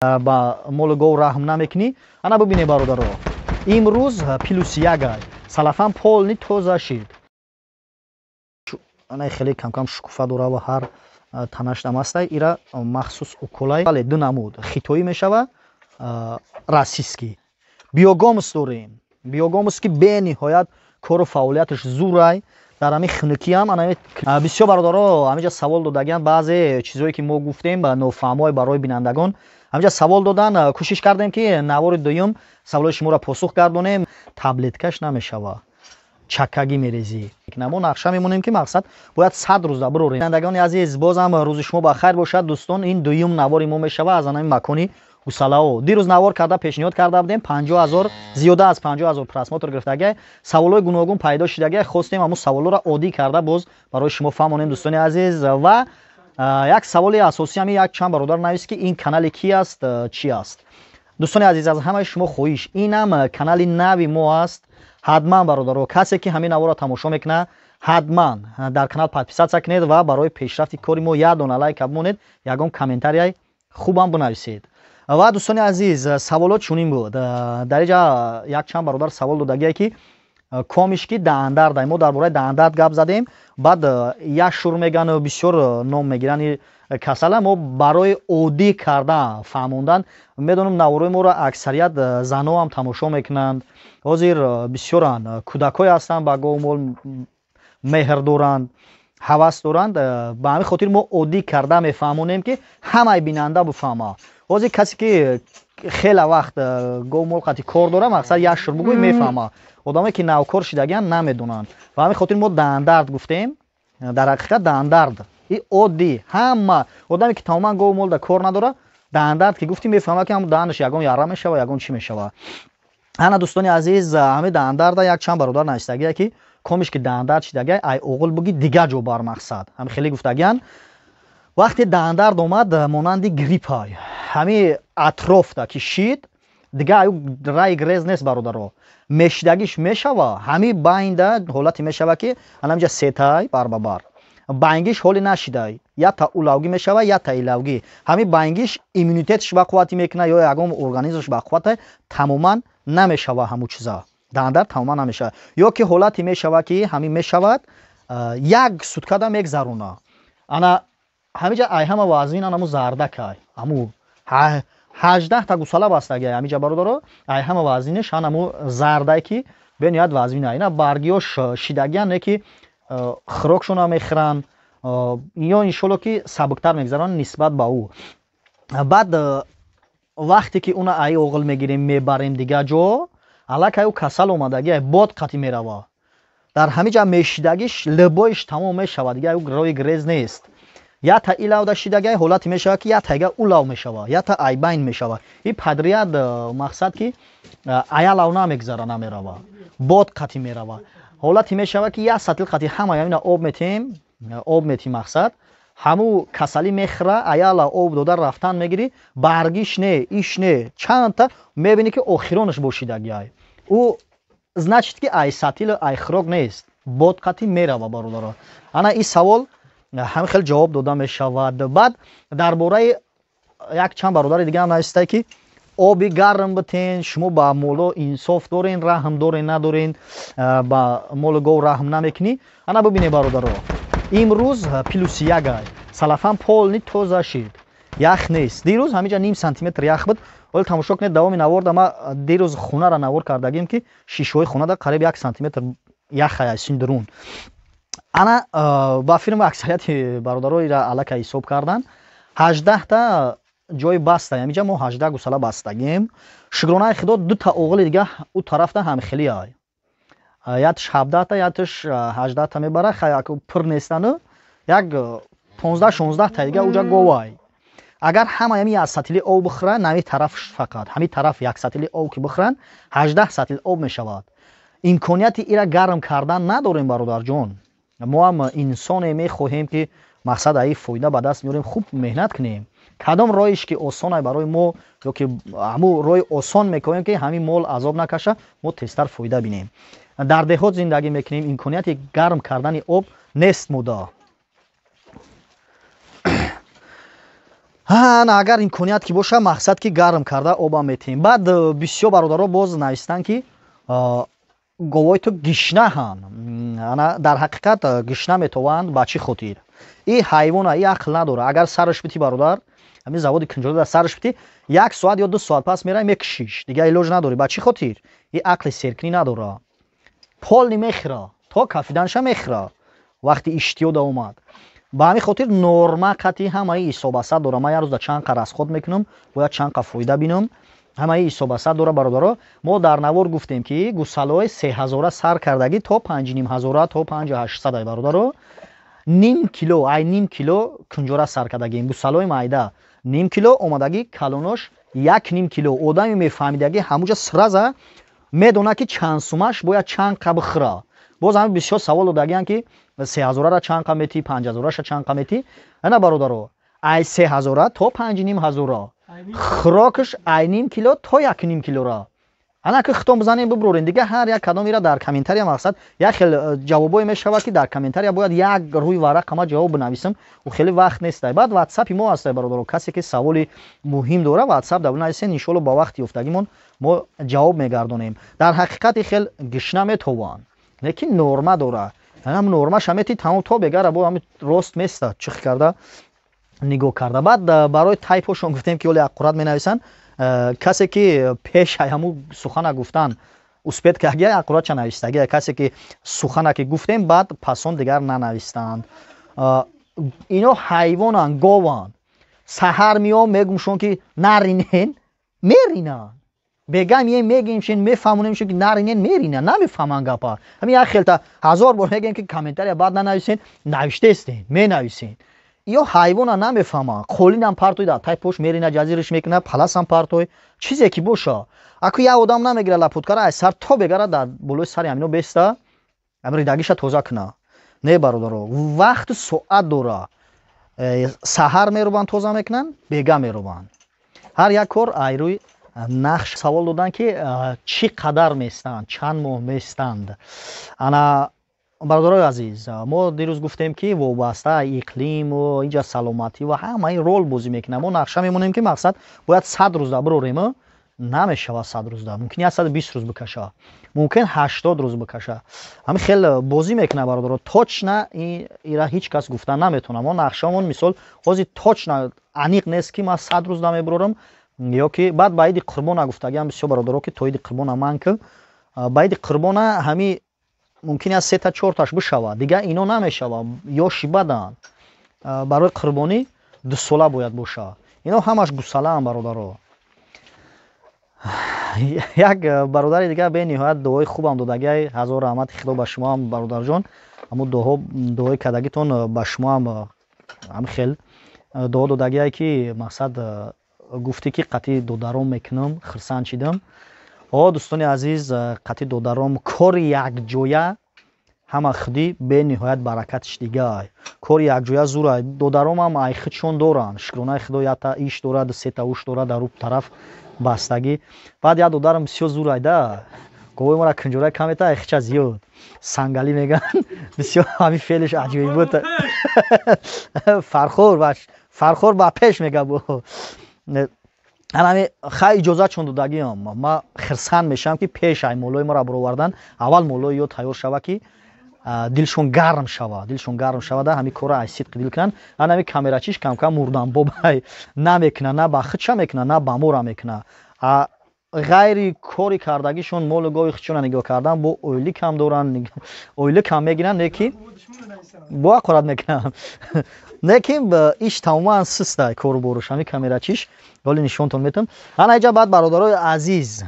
Ба молу гов раҳм намекунӣ. Ана бубине, бародаро, имрӯз плюс 1 ай, салафан полный тоза шид. Ана хеле камкам шукуфа дора ва ҳар танаш дамастай. Ира махсус уколай, бале, ду намуд хитоӣ мешава, российский. Биогумус дорем, биогумус, ки бениҳоят кору фаъолияташ зурай дар ҳамин хунукиам. Ана бисёр бародаро ҳаминҷа савол додагианд, баъзе чизое ки мо гуфтем, нофаҳмое барои бинандагон ҳаминҷа савол додан. Кӯшиш кардем, ки навори дуюм саволои шуморо посух гардонем. Таблеткаш намешава, чаккагӣ мерезӣ. Мо нақша мемонем, ки мақсад бояд 100 рӯза бирорем. Бинандагони азиз, бозам рӯзи шумо ба хайр бошад. Дӯстон, ин дуюм навори мо мешава аз ҳамин макони гусалао. Дирӯз навор карда пешниҳод карда будем, 50 000, зиёда аз 50 000 просмотр гирифтагия. Саволҳои гуногун пайдо шидагия, хостем ҳамун саволҳоро оддӣ карда боз барои шумо фаҳмонем, дӯстони азиз. Ва як саволи асосӣ ҳами як чанд бародар навист, ки ин канали ки аст, чӣ аст. Дӯстони азиз, аз ҳамаи шумо хоҳиш, инам канали нави мо аст. Ҳатман, бародаро, касе ки ҳамин наворро тамошо мекунад, ҳатман дар канал подписаться кунед ва барои пешрафти кори мо як дона лайка бимонед, ягон комментарияи хубам бинависед. Ва дӯстони азиз, саволот чунин буд. Дар инҷа якчанд бародар савол додагие, ки комиш ки даҳандард. Мо дар бораи даҳандард гап задем, баъд яшур меган, бисёр ном мегиранд касала. Мо барои оддӣ кардан фаҳмондан, медонам, наворои моро аксарият заноам тамошо мекунанд. Ҳозир бисёранд кӯдакҳое ҳастанд, ба говмол меҳр доранд, ҳавас доранд. Ба ҳамин хотир мо оддӣ карда мефаҳмонем, ки ҳамаи бинанда бифаҳма. Ҳозир касе ки хеле вақт говмол қати кор дора, мақсад яшур бугӯй, мефаҳма. Одамое ки навкор шидагианд, намедонанд. Ба ҳамин хотир мо даҳандард гуфтем. Дар ҳақиқат даҳандард и оддӣ, ҳама одаме ки тамоман говмолда кор надора, даҳандард ки гуфтӣ, мефаҳма, ки ҳам даҳанаш ягон яра мешава, ягон чӣ мешава. Ана, дӯстони азиз, ҳамин даҳандарда як чанд бародар навистагия, ки комиш ки даҳандард шидагия, ай оғил буги, дигар ҷо бар. Мақсад ҳами хеле гуфтагиянд. Вақте даҳандард омад, монанди гриппай, ҳами атрофта ки шид, дига аю раи грез нест, бародаро. Мешидагиш мешава, ҳами байнда ҳолате мешава, ки анамҷа сетай барбабар бангиш ҳоли нашидай, ята улавгӣ мешава, ята илавгӣ. Ҳами бангиш иммунитетш ба қувватӣ мекуна ё ягон организмш ба қуввата, тамоман намешава. Ҳаму чиза даҳандард тамоман намешава. Ё ки ҳолате мешава, ки ҳамин мешавад, як суткада мегзаруна. Ана ҳамиҷа ай ҳама вазмин анаму зардакай, ҳаму 18-та гусала бастагиай ҳамиҷа, бародаро. Ай ҳама вазнинеш ҳанаму зардай, ки бениҳоят вазмина. Ина баргиёш шидагиян, не ки хӯрокшона мехӯранд ё иншолло ки сабуктар мегзаронанд нисбат ба ӯ. Баъд вақте ки уна ай оғил мегирем, мебарем дигар ҷо, аллакай ӯ касал омадагиай, бод қатӣ мерава. Дар ҳамин ҷа мешидагиш либоиш тамом мешавад, дигар ӯ роҳи грез нест. Ята илавда шидагиай, ҳолате мешавад, ки ятайга улав мешава, ята айбайн мешава. И подряд, мақсад ки аялав намегзара, намерава, бод қатӣ мерава. Ҳолате мешавад, ки як сатил қатӣ ҳама ина об метем, об метим. Мақсад, ҳаму касалӣ мехӯра, аяла об дода рафтан мегирӣ, баргиш не, иш не, чандта мебинӣ, ки охиронаш бошидагиай. Ӯ значит ки ай сатил, ай хӯрок нест, бод қатӣ мерава, бародаро. Ана ин савол ҳамин хел ҷавоб дода мешавад. Баъд дар бораи як чанд бародари дигаам навистай, ки оби гарм битен, шумо ба моло инсоф дорен, раҳм дорен, надорен, ба молу гов раҳм намекунӣ. Ана бубине, бародаро, имрӯз плюс 1 ай, салафан полный тоза шид, ях нест. Дирӯз ҳаминҷа ним сантиметр ях буд. Ҳоло тамошо кунед давоми наворда. Ма дирӯз хонара навор кардагим, ки шишаҳои хонада қариб 1 сантиметр яхая синдурун. Ана ба фирма аксарияти бародароира аллакай ҳисоб кардан, 18-та ҷои баста. Ҳаминҷа мо 18 гусала бастагим. Шукронаи худо, дута оғили дига ӯ тарафта ҳамхели ай, ятш 17-та, ятш 18-та мебара. Хай, пур нестану, як 15-16-та дига уҷа говай. Агар ҳама ҳами як сатили об бихӯранд, нами тараф, фақат ҳами тараф як сатили об ки бихӯранд, 18 сатил об мешавад. Имконияти ира гарм кардан надорем, бародарҷон. Мо ҳам инсоне, мехоҳем, ки мақсад аи фоида ба даст меорем, хуб меҳнат кунем. Кадом роҳиш ки осонай барои мо, ёки ҳамун роҳи осон мекунем, ки ҳамин мол азоб накаша, мо тезтар фоида бинем. Дар деҳот зиндагӣ мекунем, имконияти гарм кардани об нест. Муда Ана агар имконият ки боша, мақсад ки гарм карда оба метиҳем. Баъд бисёр бародаро боз навистанд, ки говои ту гишнаҳанд. Ана дар ҳақиқат гишна метованд. Ба чӣ хотир? И ҳайвона и ақл надора. Агар сараш бити, бародар, ҳамин заводи кунҷода дар сараш бити, як соат ё 2 соат пас мерай, мекушиш, дигар илоҷ надорӣ. Ба чӣ хотир? И ақли серкунӣ надора, полный мехӯра, то кафиданша мехӯра вақти иштиёда омад. Ба ҳамин хотир норма қати ҳамаи ҳисобасад дора. Ман як рӯзда чанд қа расход мекунам, бояд чанд қа фоида бинам, ҳамаи ҳисобасад дора, бародаро. Мо дар навор гуфтем, ки гусалаҳои 3000-а сар кардагӣ то 5500-а, то 5800-ай, бародаро. Ним кило, ай ним кило кунҷора сар кардагием. Гусалаҳои майда ним кило омадагӣ, калонош 1,5 кило. Одами мефаҳмидагӣ ҳамуҷа сразу медонад, ки чанд сумаш бояд чанд қа бихӯра. Боз ҳами бисёр савол додагианд, ки 3000-ара чанд қа метӣ, 5000-аша чанд қа метӣ. Ана, бародаро, ай 3000-а то 5500-а хӯрокаш, ай ним кило то 1,5 килора. Ана ки хитом бизанем, бибурорем. Дига ҳар як кадомира дар комментария, мақсад, як хел ҷавобое мешавад, ки дар комментария бояд як рӯи варақама ҷавоб бинависам, ӯ хеле вақт нестай. Баъд ватсапи мо ҳастай, бародаро. Касе ки саволи муҳим дора, ватсап да бинависен, иншоалло, ба вақти ёфтагимон мо ҷавоб мегардонем. Дар ҳақиқат и хел гишна метованд, лекин норма дора. Ҳам нормаша мети, тамом, то бегара бо ҳами рост места, чих карда нигоҳ карда. Баъд барои тайпошон гуфтем, ки оли аккурат менависанд. Касе ки пеш ҳаму сухана гуфтан успеть кардия, аккуратча навистагия. Касе ки сухана ки гуфтем, баъд пасон дигар нанавистанд. Ино ҳайвонанд, гованд. Саҳар меом, мегумшон, ки наринен, меринанд. Бега мием, мегӯем, мефаҳмонем, ки наринен, меринанд, намефаҳманд гапа. Ҳамин як хелта ҳазор бор мегӯем, ки комментария баъд нанависен, навиштаестен, менависен. Ё ҳайвона намефаҳманд. Қолинам партой, дар тай пош мерина, ҷазираш мекунад, паласам партой, чизе ки боша. Аку як одам намегира лопаткара, аз сар то бегара дар болои сари ҳамино беста, ҳамин ридагиша тоза куна. Не, бародаро, вақту соат дора. Саҳар мерубанд, тоза мекунанд, бега мерубанд. Ҳар як кор айрӯи нақш. Савол доданд, ки чӣ қадар местанд, чанд моҳ местанд. Ана, бародарои азиз, мо дирӯз гуфтем, ки вобаста иқлиму инҷа саломатӣ ва ҳамаи рол бозӣ мекунад. Мо нақша мемонем, ки мақсад бояд 100 рӯзда бирорем. Намешавад 100 рӯзда, мумкин 120 рӯз бикаша, мумкин 80 рӯз бикаша. Ҳамин хел бозӣ мекунад, бародаро. Точно ира ҳеҷ кас гуфта наметавонад. Мо нақшаамон, мисол, ҳозир точно аниқ нест, ки ман 100 рӯзда мебирорам ё ки баъд ба иди қурбона. Гуфтагиам бисёр бародаро, ки то иди қурбона ман ки ба иди қурбона ҳами мумкин аст сета чорташ бишавад, дигар ино намешавад, ёши баданд. Барои қурбонӣ 2 сола бояд бошад. Ино ҳамаш гусалаам, бародаро. Як бародари дигар бениҳоят дуои хубам додагиай. Ҳазор раҳмати худо ба шумоам, бародарҷон. Ҳамун дуо, дуои кардагитон ба шумоам. Ҳам хел дуо додагиай, ки мақсад гуфтӣ, ки қатъи додаром мекунам, хирсанд шидам. О, дӯстони азиз, қатъи додаром кори якҷоя ҳама худӣ бениҳоят баракатиш дигай. Кори якҷоя зурай. Додаромам айхудшон доранд, шукронаи худо, якта иш дорад, сета уш дорад, дар ӯ тараф бастагӣ. Баъд як додарам бисёр зурай да, говои мара кунҷораи кам мета, айхича зиёд сангалӣ мегӯянд. Бисёр ҳамин феълиш аҷоиб буд. Фархор, фархор ба пеш мега бу. Анами хай иҷозатшон додагиам. Ма хирсанд мешавам, ки пеш ай молои маро баровардан, аввал молои ё тайёр шава, ки дилшон гарм шава, дилшон гарм шавада, ҳамин корро ай сидқи дил кунанд. Анами камерачиш камкам мурданбобай намекуна, на ба худша мекуна, на ба мора мекуна. Ғайри кори кардагишон, молу гови худшона нигоҳ кардан, бо ойликам доранд, ойликам мегиранд, не ки бо ақорат мекунам, лекин иш тамоман систай кору боруш. Ҳамин камерачиш ҳоли нишонтон метавон. Ана иҷа баъд, бародарои азиз,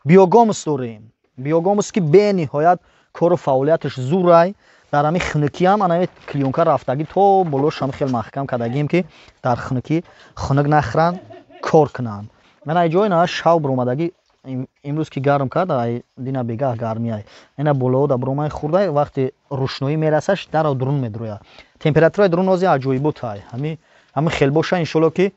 биогумус дорем. Биогумус, ки бениҳоят кору фаъолияташ зурай. Дар ҳамин хунукиам ана клеёнка рафтагӣ то болош, ҳами хел маҳкам кардагием, ки дар хунукӣ хунук нахӯранд, кор кунанд. Ана ҷой на шав биромадагӣ. Имрӯз ки гарм кард, дина бегаҳ гармиай, ина болода биромай хурдай. Вақти рӯшноӣ мерасаш, даро дурун медрояд. Температураи дурун ози аҷоиботай. Ҳами хел боша, иншолло, ки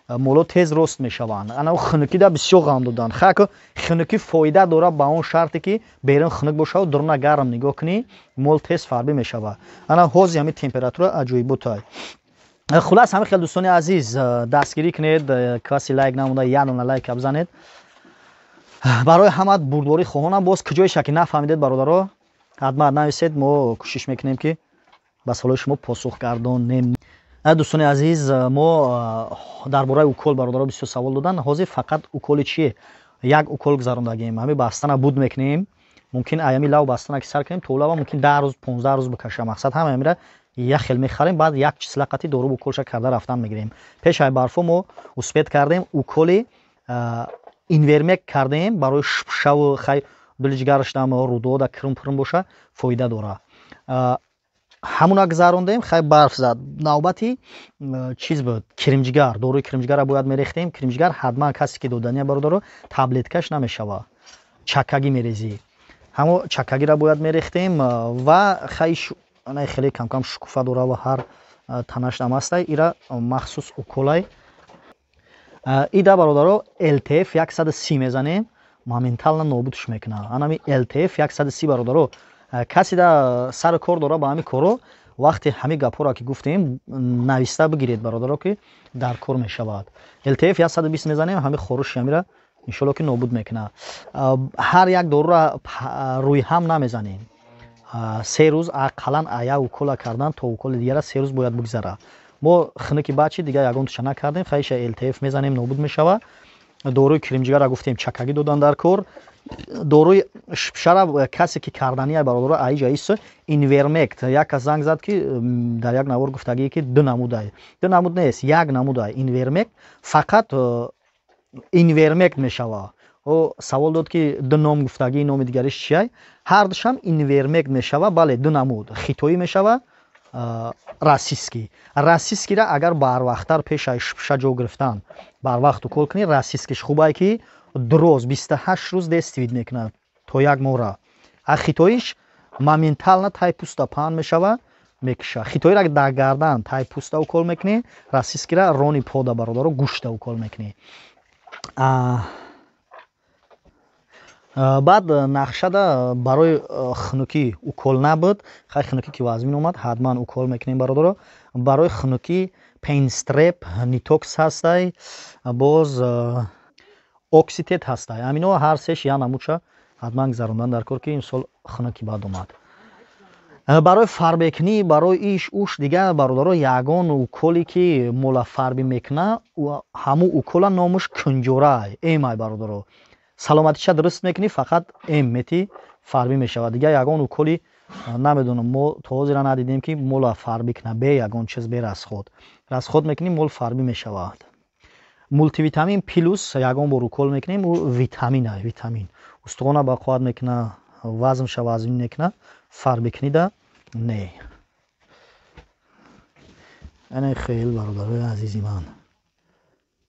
моло тез рост мешаванд. Ана хунукида бисёр ғам доданд. Хако хунукӣ фоида дорад ба он шарте, ки берун хунук бошаву дуруна гарм нигоҳ кунӣ, мол тез фарбӣ мешавад. Ана ҳози ҳами температура аҷоиботай. Хулас, ҳамин хел, дӯстони азиз, дастгирӣ кунед. Каси лайк намуда, як дона лайка бизанед. Барои ҳама бурдворӣ хоҳонам. Боз куҷоиша ки нафаҳмидед, бародаро, ҳатман нависед, мо кӯшиш мекунем, ки ба саволои шумо посух гардонем. Дӯстони азиз, мо дар бораи укол, бародаро, бисёр савол додан. Ҳозир фақат уколи чие? Як укол гузарондагем, ҳамин бастана буд мекунем. Мумкин аями лав бастана ки сар кунем, то лава мумкин 10 рӯз, 15 рӯз бикаша. Мақсад, ҳама амира як хел мехарем, баъд як числа қати дору уколша карда рафтан мегирем. Пешаи барфо мо успеть кардем, уколи Инвермек кардем барои шупшаву хай дили ҷигарашдам, рӯдода кирм пирм боша, фоида дора. Ҳамуна гузарондем. Хай, барф зад, навбати чиз буд, кирмҷигар. Доруи кирмҷигарро бояд мерехтем. Кирмҷигар ҳатман касе ки додания, бародаро, таблеткаш намешава, чакагӣ мерезӣ. Ҳамо чакагиро бояд мерехтем. Ва хай, хеле камкам шукуфа дора ва ҳар танаш намастай, ира махсус уколай. Ида, бародаро, ЛТФ 130 мезанем, моментально нобудш мекунад. Анами ЛТФ 130, бародаро, касе да сари кор дора ба ҳамин коро, вақте ҳамин гапҳоро ки гуфтем, нависта бигиред, бародаро, ки дар кор мешавад. ЛТФ 120 мезанем, ҳамин хоруши ҳамира иншолло ки нобуд мекунад. Ҳар як дорура рӯи ҳам намезанем. 3 рӯз ақаллан як укола кардан то уколи дигара 3 рӯз бояд бигзара. Мо хунуки бачи дигар ягон туша накардем. Хайша ЛТФ мезанем, нобуд мешавад. Доруи кримҷигара гуфтем, чакагӣ додан дар кор. Доруи шипшара касе ки кардания, бародаро, аиҷа ис Инвермект. Як кас занг зад, ки дар як навор гуфтагие, ки ду намудай. Ду намуд нест, як намудай Инвермект, фақат Инвермект мешава. О савол дод, ки ду ном гуфтагии, номи дигариш чиай? Ҳардушам Инвермект мешава. Бале, ду намуд: хитоӣ мешава, российский. Российскийра агар барвақттар, пешаи шипша ҷо гирифтан, барвақт укол кунӣ, российскиш хубае, ки дуроз 28 рӯз действовать мекунад, то як моҳра. А хитоиш моментально тай пӯста паҳн мешава, мекуша. Хитоира дар гардан, тай пӯста укол мекунӣ, российскира рони пода, бародаро, гӯшта укол мекунӣ. Баъд нақшада барои хунукӣ укол набуд. Хай, хунукӣ ки вазмин омад, ҳатман укол мекунем, бародаро. Барои хунукӣ Пенстреп, Нитокс ҳастай, боз Окситет ҳастай. Ҳамино ҳар сеш як намудша ҳатман гузарондан дар кор, ки имсол хунуки бад омад. Барои фарбекунӣ, барои иш уш дигар, бародаро, ягон уколе ки мола фарбӣ мекуна, ҳамун укола номуш кунҷорай эмай. Бародаро, саломатиша дуруст мекунӣ, фақат эм метӣ, фарбӣ мешавад. Дигар ягон уколи намедонам, мо то ҳозира надидем, ки мола фарбӣ кунад бе ягон чиз, бе расход. Расход мекунӣ, мол фарбӣ мешавад. Мултивитамин плюс ягон бор укол мекунем, ӯ витамина, витамин устухона ба қувват мекуна, вазнша вазн мекуна. Фарбикунида не. Ана хел, бародарои азизи ман.